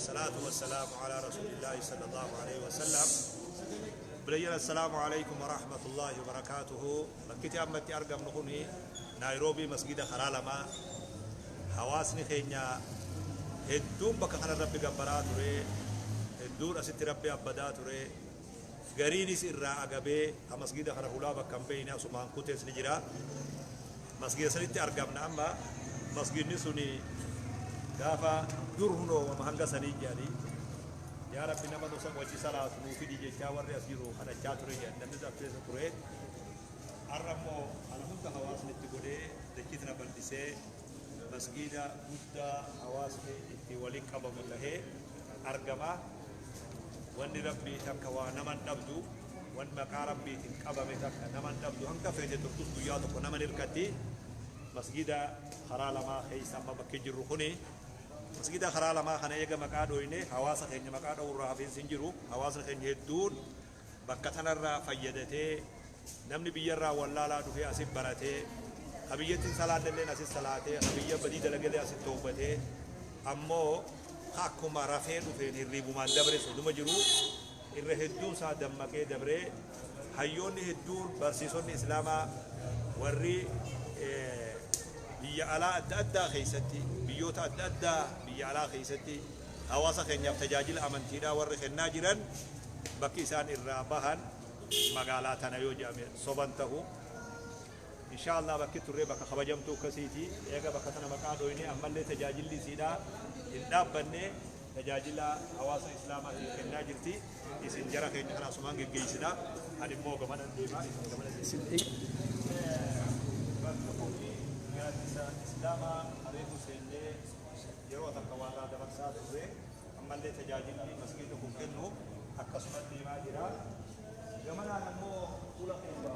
والصلاة والسلام على رسول الله صلى الله عليه وسلم. Obboleeyyan, السلام عليكم ورحمة الله وبركاته. Bakki ammatti argamnu kuni Naayiroobii, masgida karaa lamaa. Hawaasni keenya hedduun bakka kana Rabbi gabbaraa ture, hedduun asitti Rabbi abbadaa ture. Gariinis irraa agabee ka masgida kana hulaa bakka hin beeyne asumaan kutees ni jira. Masgida sanitti argamna amma. Masgidni suni gaafa dur hunoo hanga sanii jedhanii, "Yaa Rabbi, nama nusa wajji salaatu nuu fidi" jechaa warri as jiru kadhachaa ture jedhan. Namni as keessa ture. Har'a immoo kana hunda hawaasni itti godhee, dachii tana bal'isee, masgiida guddaa hawaasni itti waliin qabamu tahee argama. Wanni Rabbii takka waa naman dhabdu, wanni maqaa Rabbiitiin qabame takka naman dhabdu. Hanga feete turtus guyyaa tokko naman hirkatti. Masgida karaa lamaa keessa amma bakki jirru kuni masgida karaa lamaa kana. Eega maqaa dhoyne, hawaasa keenya maqaa dha'uurraa hafiinsi hin jiru. Hawaasni keenya hedduun bakka tanarraa fayyadatee, namni biyyarraa wallaalaa dhufee asit baratee, ka biyyattiin salaannelleen asit salaatee, ka biyya badii dalagalee asit toobatee, ammoo akkuma rafee dhufeen hirriibumaan dabre soduma jiru irra hedduun isaa dammaqee dabree. Hayyoonni hedduun, barsiisonni Islaamaa warri biyya alaa adda addaa keessatti, biyyoota adda addaa biyya alaa keessatti hawaasa keenyaaf tajaajila amantiidhaa warri kennaa jiran, bakki isaan irraa bahan magaalaa tana yoo jedhame soban tahu. Insha Allah, bakki turree bakka kabajamtuu akkasiiti. Eega bakka tana maqaa dhoyne, ammallee tajaajilli isiidhaa hin dhaabbanne. Tajaajila hawaasa Islaamaatiin kennaa jirti. Isin jara keenya kana asumaan geggeessina. Ani immoo gamanan deemaa, isin gamana deemaa. Bakka kuni gaaddisa Islaamaa areefu seennee yeroo takka waarraa dabarsaa turre. Ammallee tajaajilli masgiidni kun kennu akkasuma deemaa jira. Gamanaan ammoo fuula keenya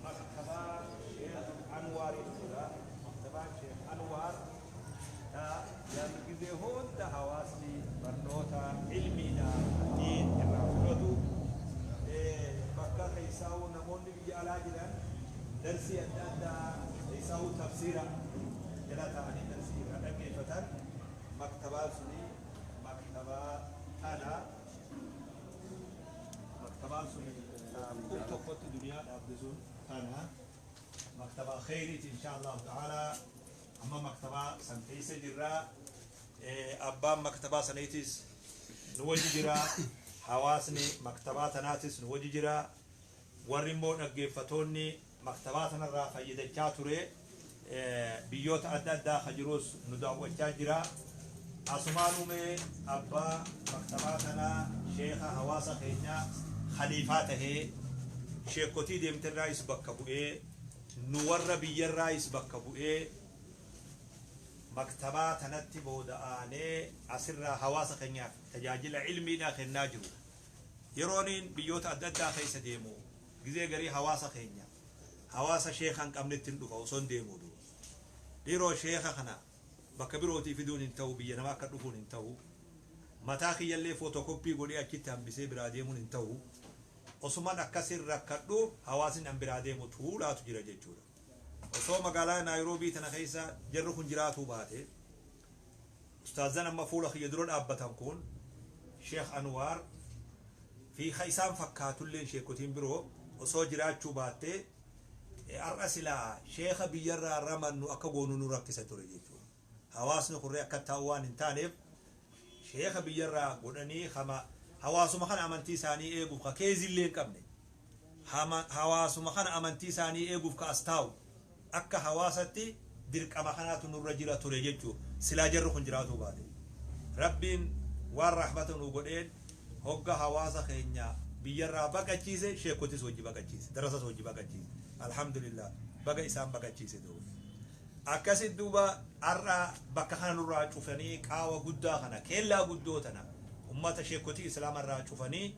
maktabaa Sheekh Anwaariitu jira. Maktabaan Sheekh Anwaar gisee hunda hawaasni barnoota ilmiidha diin irraa fudhatu, bakka keessaa'uu namoonni biyya alaa jiran darsii adda addaa, keessaa'uu tafsiira jala ta'anii darsii irraa dhaggeeffatan. Maktabaan suni maktabaa tana. Maktabaan suni kun tokkotti duniyaa dhaabde sun tana, maktabaa kheyriiti. Insha Allahu ta'ala, amma maktabaa san keessa jirraa. Abbaan maktabaa saniitis nu wajji jira, hawaasni maktabaa tanaatis nu wajji jira. Warri immoo dhaggeeffatoonni maktabaa tanarraa fayyadachaa ture biyyoota adda addaa ka jirus nu daawwachaa jira. Asumaan umee abbaa maktabaa tanaa, sheeka hawaasa keenyaa, khaliifaa tahee sheekotii deemterraayis bakka bu'ee, nu warra biyyarraayis bakka bu'ee, maktabaa tanatti booda aanee asirraa hawaasa keenyaaf tajaajila ilmiidhaa kennaa jiru. Yerooniin biyyoota adda addaa keessa deemu, gizee garii hawaasa keenya, hawaasa sheeka hin qabnetti hin dhufa. Osoo hin deemuu dura, dhiiroo, sheeka kana bakka birootii fiduun hin ta'u, biyya namaa akka dhufuun hin ta'u, mataa kiyyallee footokooppii godhee achitti hambisee biraa deemuun hin ta'u. Osuman akkasin rakkadhu, hawaasni an biraa deemu tuulaatu jira jechuudha. Osoo magaalaa Naayiroobii tana keessa jarri kun jiraatuu baate, ustaazan amma fuula kiyya dura dhaabbatan kun, Sheekh Anwaar fi ka isaan fakkaatulleen, sheekotiin biroo osoo jiraachuu baatte, har'a silaa sheeka biyyarraa ramannu akka goonu nu rakkisa ture jechuudha. Hawaasni kurree akka taa'u waan hin taaneef, sheeka biyyarraa godhanii kama hawaasuma kana amantii isaanii eeguuf, ka keezillee hin qabne, hawaasuma kana amantii isaanii eeguuf ka as taa'u, akka hawaasatti dirqama kanaatu nurra jira ture jechuu silaa jarri kun jiraatuu baate. Rabbiin waan rahmata nu godheen, hogga hawaasa keenya biyyarraa baqachiise, sheekotis wajji baqachiise, darasas wajji baqachiise. Alhamdulillah, baga isaan baqachiise. Duuba akkasit duuba har'a bakka kana nurraa cufanii, qaawa guddaa kana, keellaa guddoo tana ummata sheekotii Islaamarraa cufanii,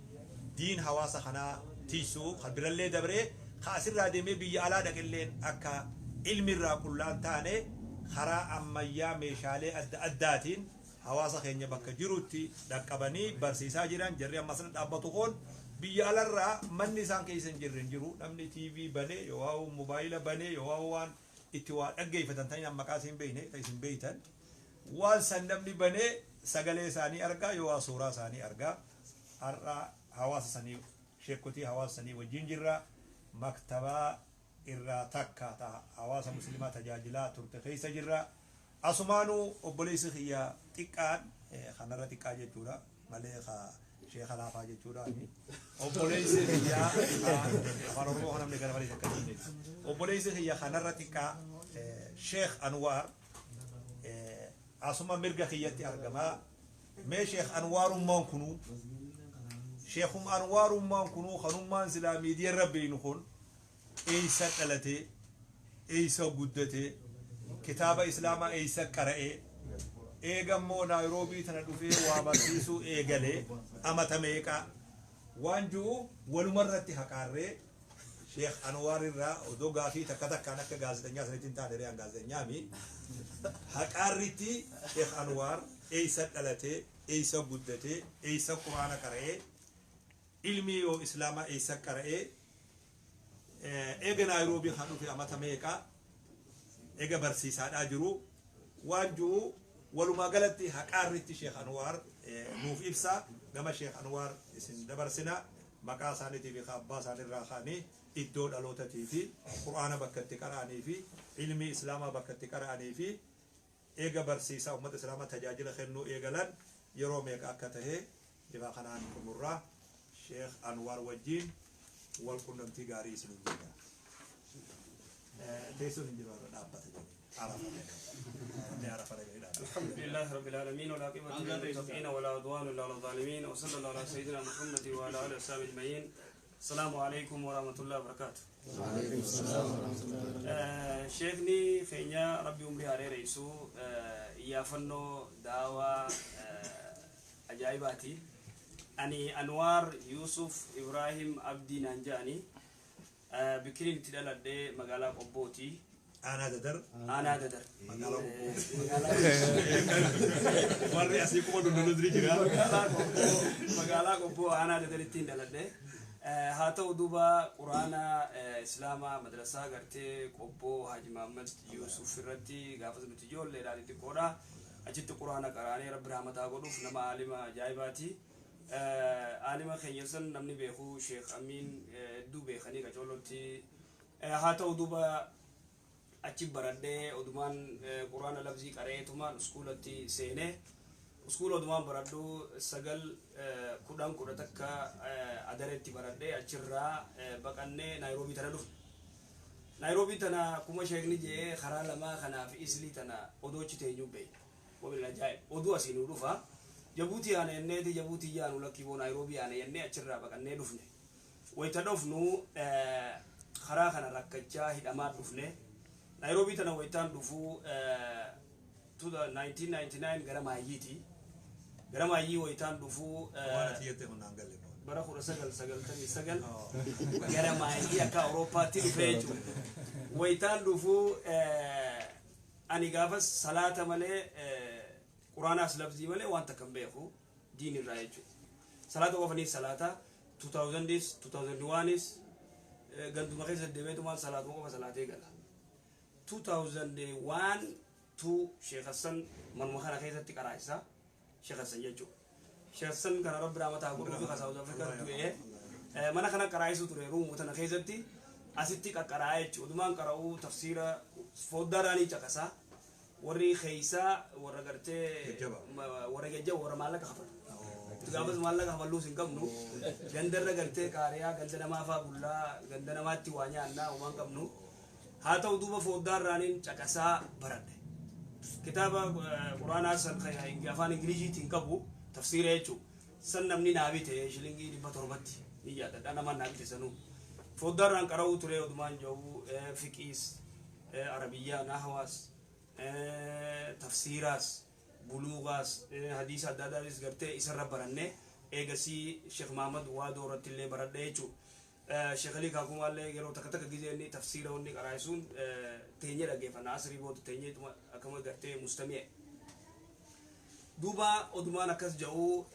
diin hawaasa kanaa tiisuu kan birallee dabree, ka asirraa deemee biyya alaa dhaqilleen akka ilmi irraa qullaan taane, karaa ammayyaa meeshaalee adda addaatiin hawaasa keenya bakka jirutti dhaqqabanii barsiisaa jiran. Jarri amma asirra dhaabbatu kun biyya alarraa manni isaan keessa hin jirre hin jiru. Namni TV banee yoo mobaayila banee yoo waan itti waa dhaggeeffatan ta'in maqaa isin beeyne, ta isin beeytan. Waan san namni banee sagalee isaanii argaa yoo waa suuraa isaanii argaa. Har'a hawaasa sanii, sheekotii hawaasa sanii wajjin jirra. Maktabaa irraa takka ta hawaasa muslimaa tajaajilaa turte keessa jirra. Asumaanuu obboleessi kiyya xiqqaan, kanarra xiqqaa jechuudha malee ka sheeka laafaa jechuudha. Obboleessi kiyya afaan Oromoo kan namni gara malee akka hin obboleessi kiyya kanarra xiqqaa, Sheekh Anwaar, asuma mirga kiyyatti argamaa. Mee Sheekh Anwaarummaan kunuu, Sheekhum Anwaarummaan kunuu, kanummaan silaa miidiyaa irra beeynu kun, eeysa dhalatee, eeysa guddatee, kitaaba islaamaa eeysa qara'ee, eegammoo Naayiroobii tana dhufee waa barsiisuu eegalee amata meeqaa waan ji'u walumarratti haqaarree Sheekh Anwaar irraa odoo gaafii takka takkaan akka gaazexanyaa sanitti hin taane riyaan gaazexanyaami haqaarritti. Sheekh Anwaar eeysa dhalatee, eeysa guddatee, eeysa quraana qara'ee, ilmii yoo islaamaa eeysa qara'ee, eega Naayiroobii kan dhufe amata meeqa, eega barsiisaadhaa jiru waan ji'u walumaa galatti haqaarritti Sheekh Anwaar nuuf ibsa. Gama Sheekh Anwaar isin dabarsina. Maqaa isaaniitii fi abbaa isaaniirraa ka'anii iddoo dhalootatii fi quraana bakka itti qara'anii fi ilmii islaamaa bakka itti qara'anii fi eega barsiisaa uummata islaamaa tajaajila kennuu eegalan yeroo meeqa akka tahe bifa kanaan xumurraa. Sheekh Anwaar wajjiin wal qunnamtii gaarii isiniin jenna. Teessoon hin jiru, irra dhaabbata jedhee arafa inni arafa dhagahee dhaabbata. الحمد لله رب العالمين والعاقبة للمتقين ولا عدوان إلا على الظالمين وصلى الله على سيدنا محمد وعلى آله وصحبه أجمعين. السلام عليكم ورحمة الله وبركاته. وعليكم السلام ورحمة الله وبركاته. Sheekni keenya rabbi umrii haa dheeressu, iyyaafannoo daawaa ajaa'ibaati. Ani Anwaar Yusuf Ibrahim Abdii naan jedhani. Bikkiniin itti dhaladhee magaalaa Qobbooti. Aanaa Dadar. Aanaa Dadar. Magaalaa Qobboo. Warri asii quba dundalus ni jira. Magaalaa Qobboo, aanaa Dadarittiin dhaladhe. Haa ta'u duuba quraana islaamaa madrasaa gartee Qobboo Haji Mahammad Yusuf irratti gaafas nuti ijoolleedhaan xixiqqoodha. Achitti quraana qaraanee, rabbi rahmataa godhuuf, nama aalima ajaa'ibaati. Aalima keenya san namni beeku Sheekh Amiin hedduu beekanii qacoolotti. Haa ta'u duuba achi baradhee, odumaan quraana labzii qareetumaan uskuulatti seenee, uskuula odumaan baradhu 9, 10, 11 Adareetti baradhee, achirraa baqannee Naayiroobii tana dhufne. Naayiroobii tana akkuma sheekni jee karaa lamaa kanaaf islii tana odoo achi teenyuu beekna. Wabil ajaa'ib, oduu asii nu dhufa. Jabuutii yaana jenneeti, Jabuutii yaanu lakkii boo, Naayiroobii yaana jennee achirraa baqannee dhufne. Wayita dhufnu karaa kana rakkachaa hidhamaa dhufne. Naayiroobii tana wayitaan dhufu 1999 gara maayyiiti. Gara maayyii wayitaan dhufu Waan ati jette kun naan galle. Bara 1999 gara maayyii akka Awurooppaatti dhufee jechuudha. Wayitaan dhufu ani gaafas salaata malee, quraanaas labzii malee waan takka hin beeku diin irraa jechuudha. Salaata qofaniif salaata 2000s 2001s ganduma keessa deemeetumaan salaatuma qofa salaatee gala. 2001 tu Sheekh Hassan manuma kana keessatti qaraa'isa. Sheekh Hassan jechuudha. Sheekh Hassan kana rabbi rahmataa godhuu fi South Africa du'ee mana kana qaraa'isu ture, ruumu tana keessatti asitti qaqqaraa'aa jechuudha. Odumaan qara'uu tafsiira foddaadhaanii caqasaa. Warri keeysaa warra gartee Jajjaba. Warra jajjaba, warra maallaqa kafalu. Gaafas maallaqa kafalluus hin qabnu. Gandarra gartee qaariyaa ganda namaa faa bullaa, ganda namaatti waa nyaannaa, homaa hin qabnu. Haa ta'u duuba foddaarraaniin caqasaa baradhe. Kitaaba quraanaa san kan afaan Ingiliziitiin qabu tafsiira jechuudha. San namni naa bite shilingii 700tti ni yaadadha, namaan naa bite sanuu. Foddaarraan qara'uu ture odumaan jiru fiqiis, arabiyyaa, nahwaas, tafsiiraas, buluugaas, hadiisa adda addaatis gartee isarra baranne. Eegasii Sheekh Mahamad Waadoo irratti illee baradhe jechuudha. Sheekh Alii Kaakumaallee yeroo takka takka gizee inni tafsiira wanni qaraa'isuun teenyee dhaggeeffanna, asrii booda teenyee akkama gartee mustami'e. Duuba odumaan akkas jedhu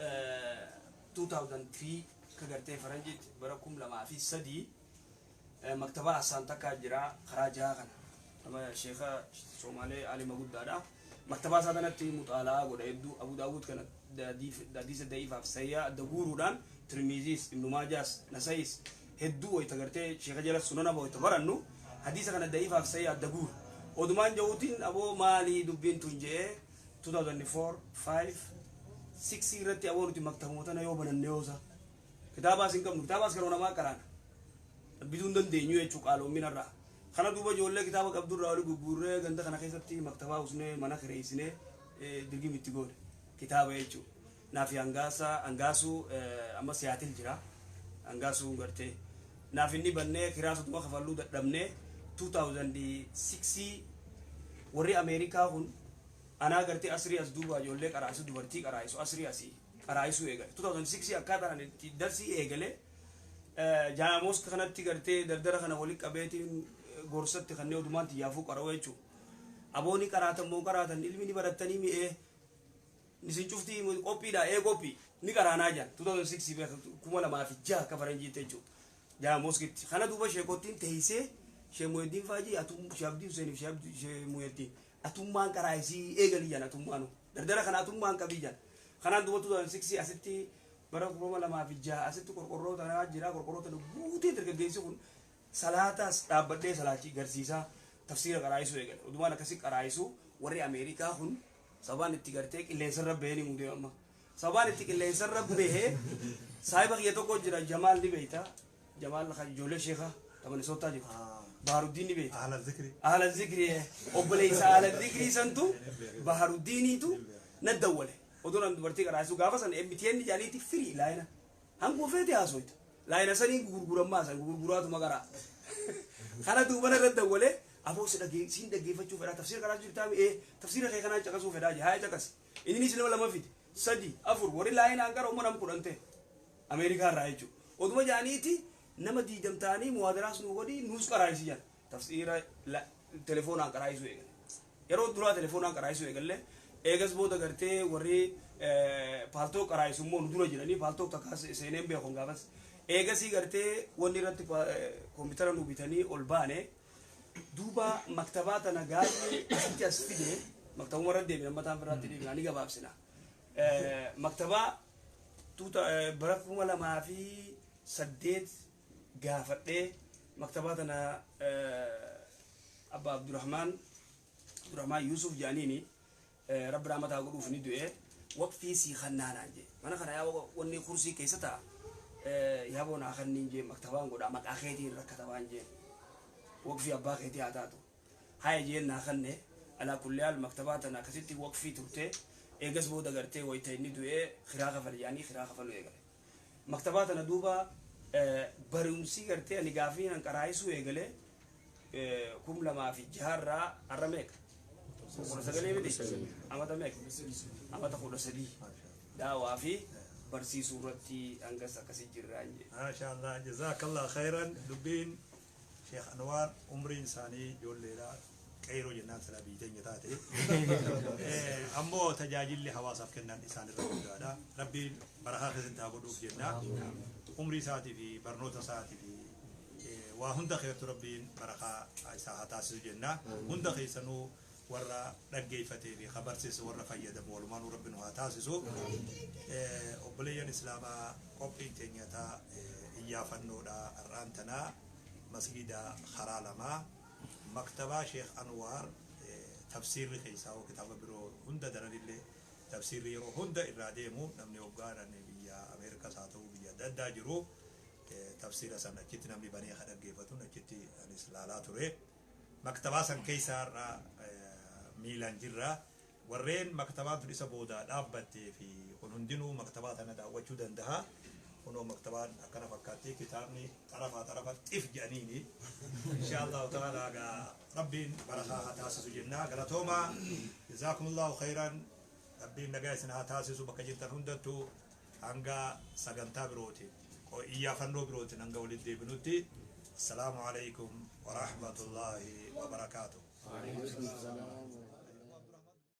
2003 ka gartee faranjiitti bara 2003 maktabaa Hassaan takkaa jira karaa jaha kana, nama sheeka Somaalee alima guddaadha. Maktabaa isaa kanatti muxaalaa godha hedduu Abu Daawud kana hadiisa da'iifaaf sayyaa adda guuruudhaan Tirmiziis Ibnu Maajaas Nasayis hedduu wayita gartee sheeka jala sunana wayita barannu hadiisa kana da'iifaaf sayyaa adda guuru. Odumaan jawuutiin aboo maalii dubbiin tun je'ee 2004 5 6 irratti aboo nuti maktabuma tana yoo bananne yoosa kitaabaas hin qabnu kitaabaas kan namaa qaraana bituu hin dandeenyu jechuu qaaloominarraa. Kana duuba ijoollee kitaaba qabdurraa oli gurgurree ganda kana keessatti maktabaa usnee mana kireessinee dirgim itti goone kitaaba jechuudha. Naafi hangaasuu amma Siyaatil jira. Hangaasuu gartee naaf inni bannee kiraasotuma kafalluu dadhabnee 2006 warri Ameerikaa kun anaa gartee asrii as duuba ijoollee qaraa'isu dubartii qaraa'isu asrii asii qaraa'isuu eegale. 2006 akkaataan itti darsii eegale jaamos kanatti gartee dardara kana walitti qabeetiin gorsatti kanneen odumaan xiyyaafuu qara'u jechuudha. Aboonni qaraatan moo qaraatan ilmi ni barattanii mi'ee isin cuftii qophiidha ee qophii ni qaraanaa jiran 2006 2006 akka faranjiitti jechuudha. Jaamoskitti kana duuba sheekottiin teessee Sheekh Muhyiddin Faajii atum Sheekh Abdii Hussein fi Sheekh Muhyiddin atummaan qaraayisii eegalii jiran atummaanu dardara kana atummaan qabii jiran. Kanaan duuba 2006 asitti bara 2006 asitti qorqorroo tanaa jira qorqorroo tana guutee dargaggeessi kun salaataas dhaabbadhee salaachii garsiisaa tafsiira qaraayisuu eegale. Odumaan akkasii qaraayisuu warri Ameerikaa kun sababaan itti gartee qilleensarra bahee ni mudee amma. Sababaan itti qilleensarra bahee saahiba kiyya tokko jira Jamaal ni beeyta. Jamaal kan ijoollee sheekaa ta Minisootaa jirtu. Baharuddiin ni beeyta. Ahla zikri. Ahla zikri obboleessa ahla zikrii santu Baharuddiiniitu na dawwale. Oduun an dubartii qaraayisuu gaafa san MTN jaaniitti firii laayina. Hanguma feete haasoyta. Laayina sanii gurgurammaa san gurguraatuma qaraa. Kana duuba narra dawwalee aboo si dhagee siin dhaggeeffachuu fedhaa tafsiira karaa jirtaa ee tafsiira kee kanaan caqasuu fedhaa jee haa caqasi. Innis nama lama fide sadi afur warri laayinaan qara umma nam kudhan ta'e Ameerikaa irraa jechuudha. Oduma jaaniiti nama 20 ta'anii muwaadaraas nu godhi nuus qaraayisi jedhan. Tafsiira telefoonaan qaraayisuu eegale. Yeroo duraa telefoonaan qaraayisuu eegalle eegas booda gartee warri paaltoo qaraayisu immoo nu dura jiranii paaltoo takka seeneen beekon gaafas. Eegasii gartee wanni irratti koompitara nu bitanii ol baane duuba maktabaa tana gaafni asitti as fide maktabuma irra deebina mataan biraatti deebina ni gabaabsina. Maktabaa tuuta bara 2008 gaafadhee maktabaa tana Abba Abdurrahmaan Yusuf jaaniini rabbi rahmataa godhuuf ni du'e waqfii sii kannaanaan jee mana kana yaa wanni kursii keessa ta'a yaaboo naa kanniin jee maktabaan godhaa maqaa keetiin rakkatabaan jee waqfii abbaa keetii haa taatu haya jeen naa kanne alaa kulli haal maktabaa tana akkasitti waqfii turte eegas booda gartee wayita inni du'ee kiraa kafale jaanii kiraa kafaluu eegale. Maktabaa tana duuba barumsi gartee ani gaafii nan qaraayisuu eegale 2006 irraa har'a meeqa? 19 miti? Amata meeqa? Amata 13 daawaa fi barsiisuu irratti hangas akkasii jirraan jee. Maasha Allah jazakallah khairan dubbiin Sheekh Anwaar umriin isaanii ijoolleedha qeeroo jennaan silaa biyyi teenya taate. Ammoo tajaajilli hawaasaaf kennan isaan irra guddaadha. Rabbiin barakaa keessatti haa godhuuf jenna. Umrii isaatii fi barnoota isaatii fi waa hunda keessattuu Rabbiin barakaa isaa haa taasisu jenna. Hunda keessanuu warra dhaggeeffatee fi ka barsiise warra fayyadamu walumaanuu Rabbi nu haa taasisu. Obboleeyyan Islaamaa qophiin teenya taa iyyaafannoodha har'aan tanaa masgiida karaa lamaa maktabaa Sheekh Anwaar tafsiirri keessaa hoo kitaaba biroo hunda daranillee tafsiirri yeroo hunda irraa deemu namni hoggaan biyya Ameerikaas haa ta'u biyya adda addaa jiru tafsiira san achitti namni banee ka dhaggeeffatuun achitti anis laalaa ture. Maktabaa san keessa har'a miilaan jirra. Warreen maktabaan tun isa booda dhaabbattee fi kun hundinuu maktabaa tana daawwachuu danda'a. Kunoo maktabaan akkana fakkaatti kitaabni xarafaa xarafa xif jedhaniini. Insha Allahu ta'ala gaa Rabbiin barakaa haa taasisu jenna. Galatoomaa jazaakumullahu khairan. Rabbiin nagaa isin haa taasisu bakka jirtan hundattuu hanga sagantaa birootiin iyyaafannoo birootiin hanga walitti deebinutti. Assalaamu alaikum wa rahmatullahi wa barakaatuh. Waalaikum salaam.